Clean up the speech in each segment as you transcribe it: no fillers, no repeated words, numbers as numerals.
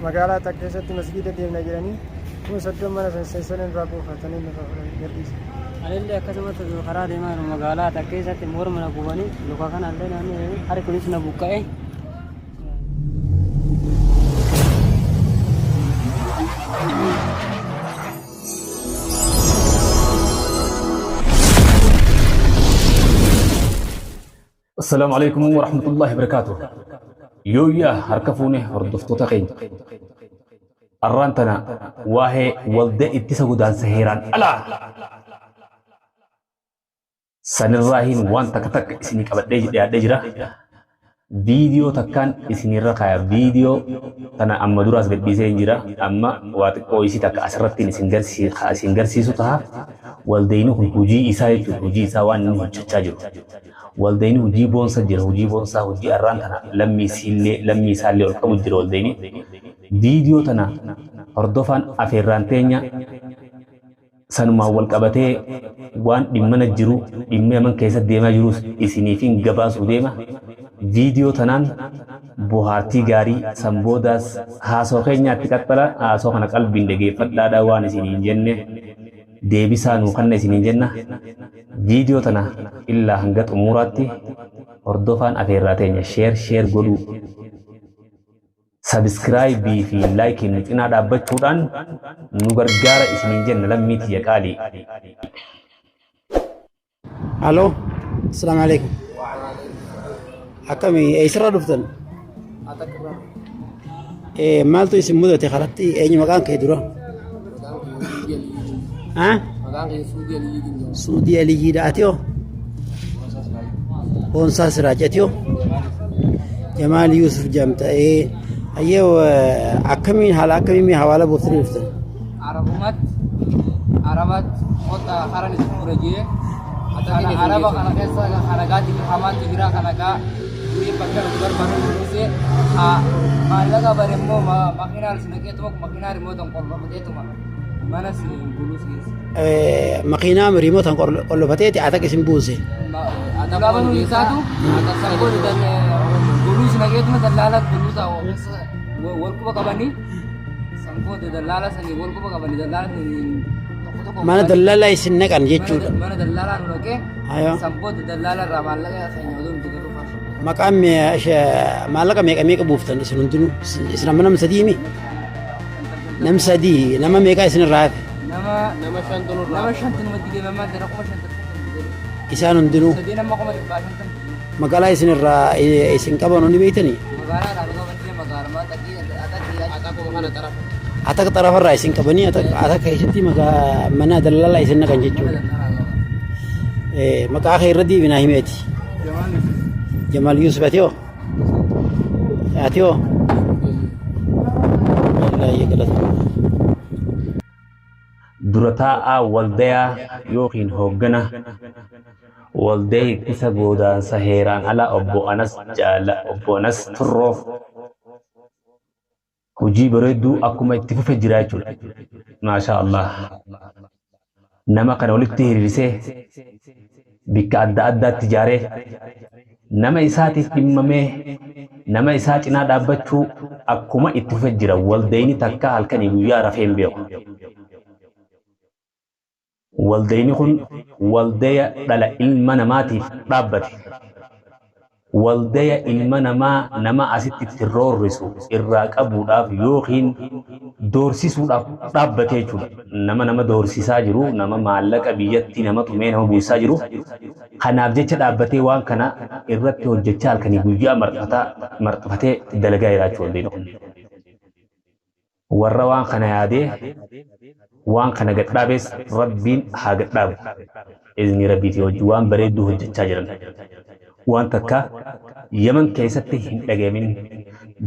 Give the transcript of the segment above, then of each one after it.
Magaalaa takka keessatti masgiida deemna jedhanii 30,000 mana san seensanii nurraa buufatanii nurraa fudhanii gadhiisan. Anillee akkasumatti osoo karaa deemaa jiru magaalaa takka keessatti morma na gubanii luka kanallee naannoo harki kunis na buqqa'e. Assalaamu alaikum warahmatullahi wabarakaatuh. Yooyyaa harka fuune hordoftoota keenya. Arraan tana waa'ee waldaa ittisa godaansa heeraan alaa sanirraahiin waan takka takka isinii qabadhee dhiyaadhee jira. Viidiyoo takkaan isinirra kaaya. Viidiyoo tana amma duraas gadhiisee hin jira. Amma waa xiqqoo isii takka asirrattiin isin garsiisu taha. Waldayni kun hojii isaa jechuudha. Hojii isaa waan inni hojjechaa jiru. Waldayni hojii boonsa jira. Hojii boonsaa hojii arraan tana lammii isiillee lammii isaallee ol qabu jira waldayni. Viidiyoo tana hordofaan afeerraan teenya sanumaan wal qabatee waan dhimmana jiru dhimma Yaman keessa deemaa jirus isiniifin gabaasuu deema. Viidiyoo tanaan bohaartii gaarii san boodaas haasoo keenyaatti qaxxala haasoo kana qalbiin dhageeffadhaadha waan isiniin jenne deebisaa nuu kanna isiniin jenna. Viidiyoo tana illaa hanga xumuraatti hordofaan afeerraa teenya sheer sheer godhuu. Sabiskiraayibii fi laayikiin nu cinaa dhaabbachuudhaan nu gargaara isiniin jenna lammii tiyya qaalii. Aloo, assalaamu alaikum. Akkami eessarraa dhuftan? Maaltu isin mudate karatti eenyu maqaan kee dura? Ha? Suudii Aliyyiidha ati hoo? Boonsaa Siraaj ati hoo? Jamaal Yuusuf jedhamta. Hayyee akkamiin haala akkamiin hawaala buuftanii dhuftan? Arabumatti Arabatti kota haran isin fure jee kana Araba kana keessa haragaatti hamaatti jira kanagaa durii bakka nuti barbaadu buuse maallaqa bare immoo makiinaa si naqeetuma makiinaa rimoota qollofateetuma mana si buluu si geesse. Makiinaa rimoota qollofateeti atak isin buuse. Gaafa nuyi isaatu sangoon guluus naqeetuma dallaala guluusa wal quba qabanii sangoota dallaala sanii wal quba qabanii dallaala sanii tokko tokko Mana dallaalaa isin naqan jechuudha. Mana dallaalaa nu naqee Ayoo. sangoota dallaala irraa maallaqa keenya oduu nuti garuu Maqaan maallaqa meeqa meeqa buuftan isin hundinuu isin amma nama sadii mi? Nam sadii nama meeqa isin irraa hafe? Nama shantu nurraa nama shantu numatti deemamaa jira 50,000. Isaan hundinuu Sadii nama 550,000. Magaalaa isin irraa isin qaban ni beektanii? Magaalaa irraa dhuga bantii magaalaa xaqii xaqii kana xarafa. Ataka xarafarraa isin qabanii ataka keessatti mana daldalaa isin naqan jechuudha. Maqaa kee irra deebinaa himeeti. Jamaal Yuusuf ati hoo? Ati hoo? Wallaahi galatoomna. Dura taa'aa waldayaa yookiin hooggana waldaya ittisa goodaansa heeraan alaa obbo Anas Jaala obbo Anas Turroo hojii bareedduu akkuma itti fufe jira jechuudha. Maashaa Allah. Nama kana walitti hiriirsee bikka adda addaatti ijaaree nama isaatiif dhimmamee nama isaa cinaa dhaabbachuu akkuma itti fufe jira. Waldayni takka halkanii guyyaa rafee hin beeku. Waldayni kun waldaya dhala ilma namaatiif dhaabbate. Waldaya ilma namaa nama asitti itti roorrisu irraa qabuudhaaf yookiin doorsisuudhaaf dhaabbate jechuudha. Nama nama doorsisaa jiru, nama maallaqa biyyatti nama tumee nama buusisaa jiru. Kanaaf jecha dhaabbatee waan kana irratti hojjechaa halkanii guyyaa marxataa marxafatee dalagaa jiraachuu waldayni kun. Warra waan kana yaadee waan kana gad dhaabees Rabbiin haa gad dhaabu. Iznii Rabbiitii hojii waan bareedduu hojjechaa jiran. Waan takka Yaman keessatti hin dhagayamin.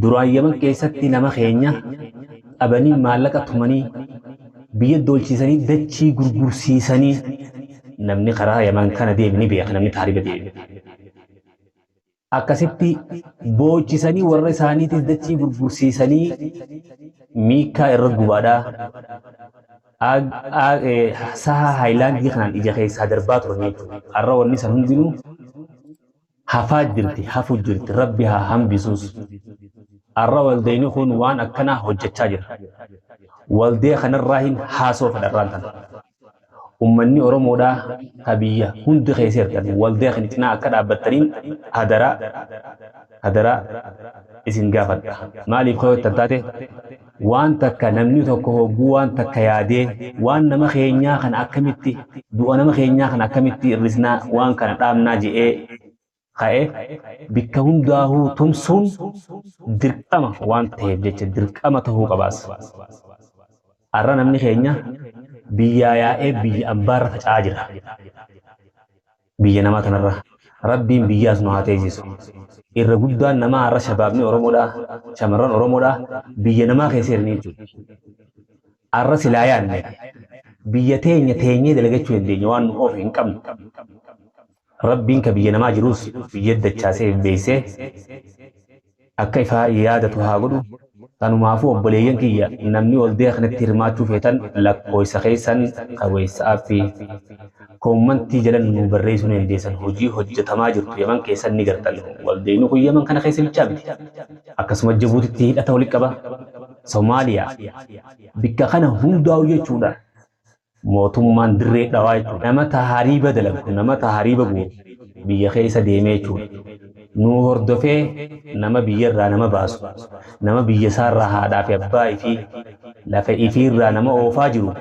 Duraan Yaman keessatti nama keenya qabanii maallaqa tumanii biyya doolchisanii dachii gurgursiisanii namni karaa Yaman kana deeme ni beeka namni taariba deeme. Akkasitti boochisanii warra isaaniitis dachii gurgursiisanii miikkaa irra gubaadhaa saha haayilaandii kanaan ija keessaa darbaa turan jechuudha. Har'a wanni san hundinuu hafaa jirti, hafu jirti, rabbi haa hambisuus. Arra waldayni kun waan akkanaa hojjechaa jira. Waldee kanarraa hin haasoo fedharraan tana. Ummanni Oromoodhaa ka biyya hundi keessa jirtan waldee kana cinaa akka dhaabbattaniin hadaraa hadaraa isin gaafadha. Maaliif koo jettan taate waan takka namni tokko hogguu waan takka yaadee waan nama keenyaa kana akkamitti du'a nama keenyaa kana akkamitti hir'isnaa waan kana dhaabnaa je'ee ka'e bikka hundaahuu tumsuun dirqama waan ta'eef jecha dirqama ta'uu qabaas. Har'a namni keenya biyyaa yaa'ee biyya abbaarra faca'aa jira. Biyya namaa tanarra Rabbiin biyyaas nu haa teessisu. Irra guddaan namaa har'a shabaabni Oromoodhaa, shamarran Oromoodhaa biyya namaa keessa jiranii jechuudha. Har'a silaa yaadne biyya teenya teenyee dalagachuu dandeenya waan nu oofe hin qabnu. Rabbiin ka biyya namaa jiruus biyya dachaasee beeksee akka ifaa yaadatu haa godhu. Tanumaafuu obboleeyyan kiyya namni waldee kanatti hirmaachuu feetan lakkoofsa keessan ka WhatsApp koommantii jala nu barreessuu ni dandeessan. Hojii hojjetamaa jirtu Yaman keessan ni gartan. Waldeenni kun Yaman kana keessa bichaa miti. Akkasuma Jibuutitti hidhata walitti qaba. Somaaliyaa bikka kana hundaa'u jechuudha. Mootummaan dirree dhawaa jechuudha. Nama tahariiba dalagu, nama tahariiba guuru biyya keessa deemee jechuudha. Nu hordofee nama biyyarraa nama baasu, nama biyya isaarraa haadhaa fi abbaa ifii lafa ifiirraa nama oofaa jiru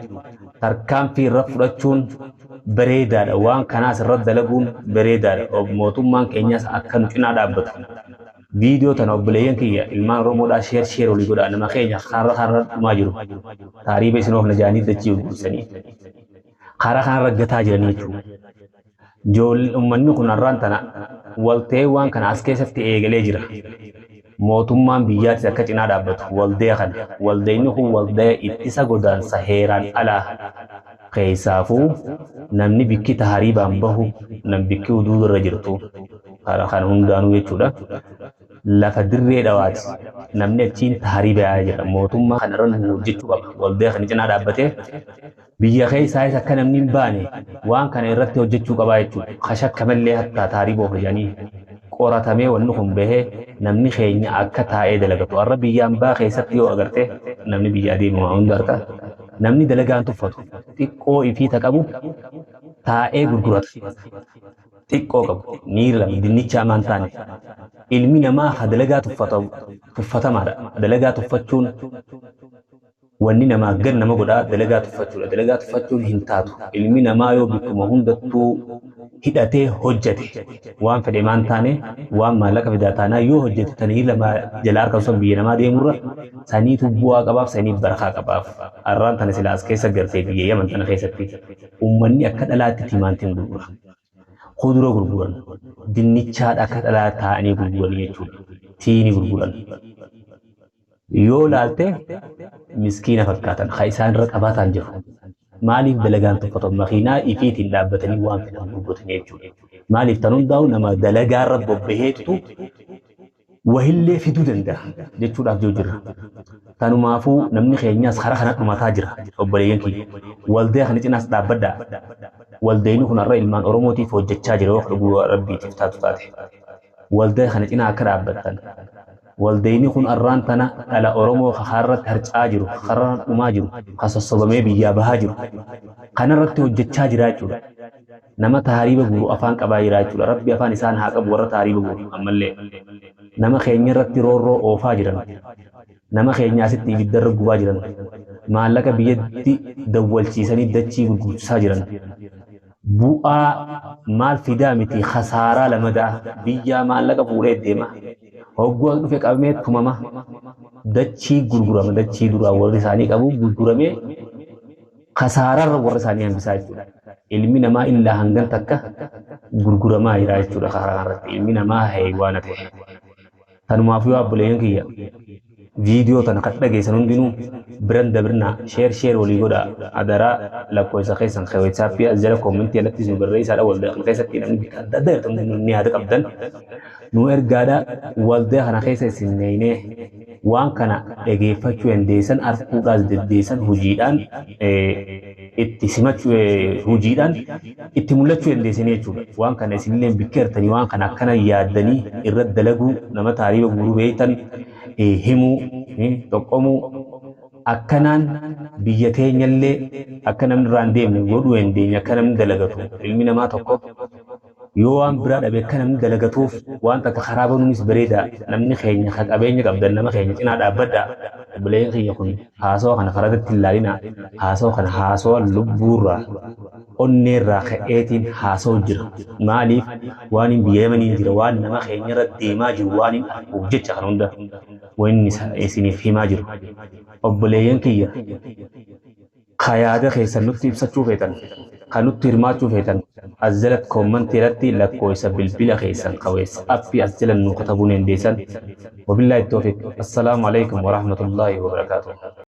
tarkaanfii irra fudhachuun bareedaadha. Waan kanaas irra dalaguun bareedaadha. Mootummaan keenyas akka nu cinaa dhaabbatu. Viidiyoo tana obboleeyyan kiyya ilmaan Oromoodhaa share share olii godhaa nama keenya karra karra dhumaa jiru. Taariiba isin oofna jaanii dachii gurgursanii. Karaa kanarra gataa jiranii jechuudha. Ijoolleen uummanni kun har'aan tana walta'ee waan kana as keessatti eegalee jira. Mootummaan biyyaatis akka cinaa dhaabbatu waldee kana. Waldeenni kun waldee ittisa godaansa heeraan alaa keessaafuu namni bikki tahariibaan bahu nam bikki huduudu irra jirtu karaa kana hundaanuu jechuudha. Lafa dirree dhawaati. Namni achiin tahariiba yaa'aa jira. Mootummaa kana irra nu hojjechuu qaba. Waldee kana cinaa dhaabbatee biyya keessaayis akka namni hin baane waan kana irratti hojjechuu qabaa jechuudha. Kashakkamallee hattaa tahariiba of jedhanii qoratamee wanni kun bahee namni keenya akka taa'ee dalagatu. Har'a biyya ambaa keessatti yoo agarte namni biyya adeemu waa hunda harka namni dalagaan tuffatu xiqqoo ifii ta qabu taa'ee gurgurata. Xiqqoo qabu miira lama dinnicha amaan taane ilmi namaa ha dalagaa tuffatamaadha. Dalagaa tuffachuun wanni namaa gad nama godhaa dalagaa tuffachuudha. Dalagaa tuffachuun hin taatu. Ilmi namaa yoo bikkuma hundattuu hidhatee hojjete waan fedhe maan taane waan maallaqa fidaa taanaa yoo hojjete tanii lama jala harka sun biyya namaa deemurra saniitu bu'aa qabaaf saniif barakaa qabaaf. Arraan tana silaa as keessa gartee biyya Yaman tana keessatti uummanni akka dhalaatti timaantiin gurgura. Kudura gurguran dinnichaadha akka dhalaa taa'anii gurguranii jechuudha. Tiini gurguran. Yoo laalte miskiina fakkaatan ka isaan irra qabaataan jiru. Maaliif dalagaan tuffatan makiinaa ifiitiin dhaabbatanii waan fedhan gurguratanii jechuudha. Maaliif tan hundaa'u nama dalagaa irra bobbaheetu wahillee fiduu danda'a jechuudhaaf jiru jirra. Tanumaafuu namni keenyas karaa kana dhumataa jira obboleeyyan kiyya. Waldaa kana cinaas dhaabbadhaa. Waldayni kun har'a ilmaan Oromootiif hojjechaa jira yoo dhuguu Rabbiitiif taatu taate. Waldaa kana cinaa akka dhaabbattan. Waldayni kun har'aan tana dhala Oromoo karaa harcaa jiru, karaa dhumaa jiru, ka sossobamee biyyaa bahaa jiru. Kanarratti hojjechaa jira jechuudha. Nama taariiba guuru afaan qabaa jira jechuudha. Rabbi afaan isaan haa qabu warra taariiba guuru ammallee. Nama keenya irratti roorroo oofaa jiran. Nama keenya asitti ibiddarra gubaa jiran. Maallaqa biyyatti dawwalchiisanii dachii gurgurchisaa jiran. Bu'aa maal fidaa miti khasaaraa lamadaa biyyaa maallaqa fuudhee deema. Hogguu as dhufe qabamee tumama. Dachii gurgurama dachii duraa warri isaanii qabu gurguramee khasaararra warra isaanii hambisaa jechuudha. Ilmi namaa illaa hangan takka gurguramaa jira jechuudha karaa kanarratti. Ilmi namaa heewaana ta'e. Tanumaafuu yoo obboleeyyan kiyya viidiyoo tana kan dhageessan hundinuu biran dabirnaa share share walii godhaa adaraa lakkoofsa keessan kan WhatsApp as jala koomentii alatti nu barreessaadha waldaa kana keessatti namni bikka adda addaa jirtan hundinuu ni yaada qabdan nu ergaadha waldaa kana keessa isin neynee waan kana dhageeffachuu dandeessan arguudhaas dandeessan hojiidhaan itti simachuu hojiidhaan itti mul'achuu dandeessanii jechuudha. Waan kana isinillee bikka jirtanii waan kana akkana yaaddanii irra dalaguu nama taariiba guuruu beektan himuu, xoqqomuu akkanaan biyya teenyallee akka namni irraa hin deemne godhuu dandeenya. Akka namni dalagatu, ilmi namaa tokko yoo waan biraa dhabe akka namni dalagatuuf waan takka karaa banuunis bareeda. Namni keenya ka qabeenya qabdan nama keenya cinaa dhaabbadha. Obboleeyyan kiyya, kun haasawa kana karaa hin laalina. Haasawa kana haasawa lubbuurraa, onneerraa ka'eetiin haasawu jira. Maaliif? Waan hin biyya Yamaniin jira, waan nama keenya irra deemaa jiru waan hin arguuf jecha kan hunda wanni isiniif himaa jiru. Obboleeyyan kiyya, ka yaada keessan nutti ibsachuu feetan, kan nutti hirmaachuu feetan, as jalatti comment irratti lakkoofsa bilbila keessan kaweessa appii as jalan nuu katabuu dandeessan. Wabillaahi tawfiq. Assalaamu alaikum warahmatullaahi wabarakaatuh.